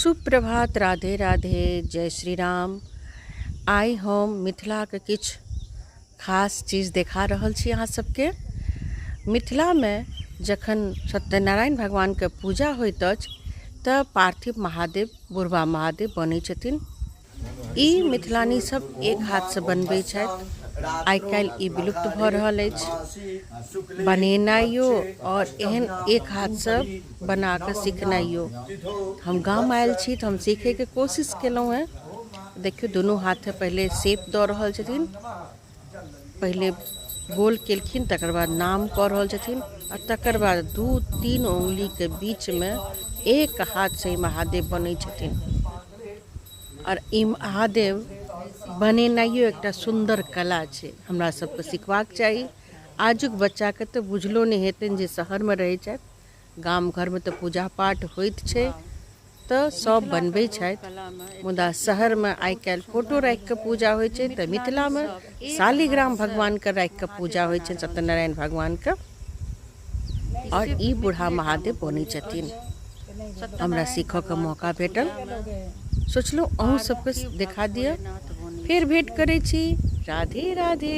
सुप्रभात, राधे राधे, जय श्री राम। आइ हम मिथिलाके किछु खास चीज देखा रहल छी अहाँ सबके। मिथिलामे जखन सत्यनारायण भगवानके पूजा होइत अछि तऽ पार्थिव महादेव, बुढ़बा महादेव बनै छथिन। ई मिथिलानी सब एक हाथसँ बनबै छथि। आइ काल्हि ई विलुप्त भऽ रहल अछि बनेनाइयो आओर एहन एक हाथसँ बना कऽ सिखनाइयो। हम गाम आयल छी तऽ हम सीखैके कोशिश केलहुँ हेँ। देखियौ, दुनू हाथे पहिले शेप दऽ रहल छथिन। पहिले गोल केलखिन, तकर बाद नाम कऽ रहल छथिन आ तकर बाद 2-3 उंगलीके बीचमे एक हाथसँ ई महादेव बनै छथिन। आओर ई महादेव बनेनाइयो एकटा सुन्दर कला छै, हमरा सबके सिखबाक चाही। आजुक बच्चाके तऽ बुझलो नहि हेतनि जे शहरमे रहै छथि। गाम घरमे तऽ पूजा पाठ होइत छै तऽ सब बनबै छथि, मुदा शहरमे आइ काल्हि फोटो राखिकऽ पूजा होइ छै तऽ मिथिलामे शालिग्राम भगवानके राखिकऽ पूजा होइ छनि, सत्यनारायण भगवानके। आओर ई बूढ़ा महादेव बनै छथिन। हमरा सीखऽके मौका भेटल, सोचलहुँ अहूँ सबके देखा दिअ। फेर भेँट करै छी। राधे राधे।